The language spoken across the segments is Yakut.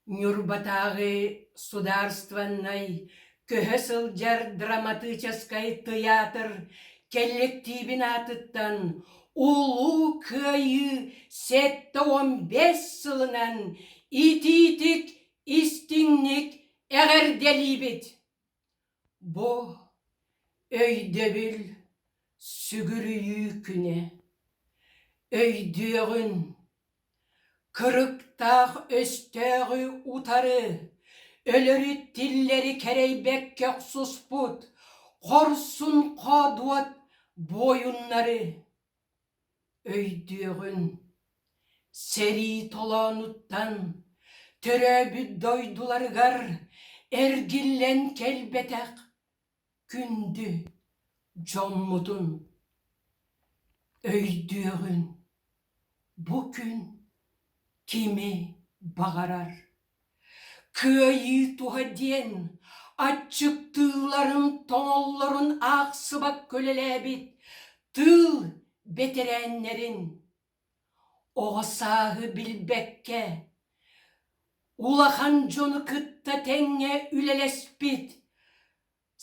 Ньурбатааҕы судаарыстыбаннай көһө сылдьар драматическай тыйаатыр кэллэктиибин аатыттан Улуу Кыайыы 75 сылынан итиитик истиҥник эҕэрдэлиибит! Бу өйдөбүл сүгүрүйүү күнэ. Өйдүөҕүн Кырыктаах өстөөҕү утары, өлөрү-тиллэри кэрэйбэккэ охсуспут хорсун-хоодуот буойуннары өйдүөҕүн, сэрии толоонуттан төрөөбүт дойдуларыгар эргиллэн кэлбэтэх күндү дьоммутун өйдүөҕүн бу күн кими баҕарар Кыайыы туһа диэн аччыктыылларын, тоҥоллорун аахсыбакка үлэлээбит тыыл бэтэрээннэрин оҕо сааһы билбэккэ, улахан дьону кытта тэҥҥэ үлэлэспит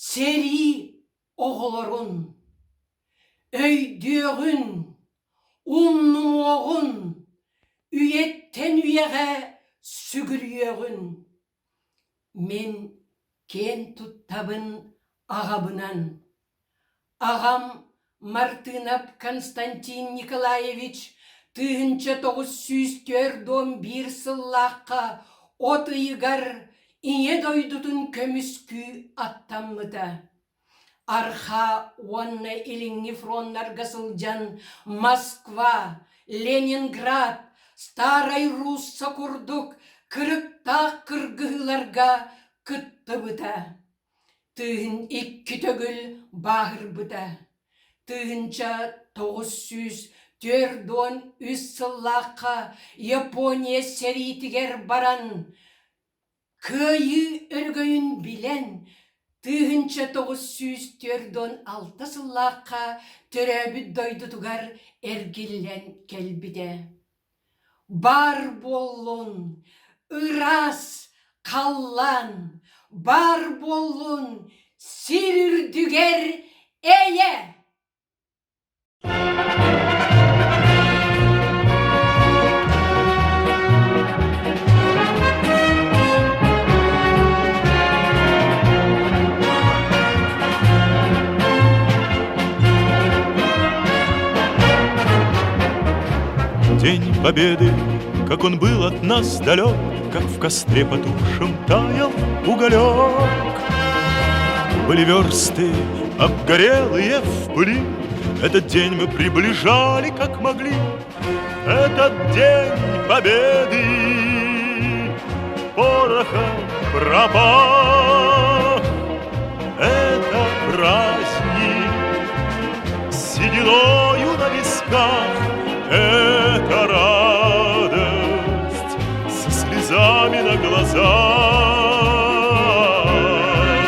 сэрии оҕолорун өйдүөҕүн, умнумуоҕун, үйэттэн үйэҕэ сүгүрүйүөҕүн. Мин киэн туттабын аҕабынан. Аҕам Мартынов Константин Николаевич 1941 сыллаахха от ыйыгар Ийэ дойдутун көмүскүү аттаммыта. Арҕаа уонна Илиҥҥи фроннарга сылдьан Москва, Ленинград, Старай Русса курдук кырыктаах кыргыһыыларга кыттыбыта. Тыын икки төгүл бааһырбыта. 1943 сыллаахха Япония сэриитигэр баран Кыайыы өрөгөйүн билэн, 1946 сыллаахха төрөөбүт дойдутугар эргиллэн кэлбитэ. Баар буоллун ыраас халлаан, баар буоллун сир үрдүгэр эйэ! День Победы, как он был от нас далек, Как в костре потухшем таял уголек. Были версты, обгорелые в пыли, Этот день мы приближали, как могли. Этот день Победы порохом пропах. Это праздник с сединою на висках, Это радость со слезами на глазах.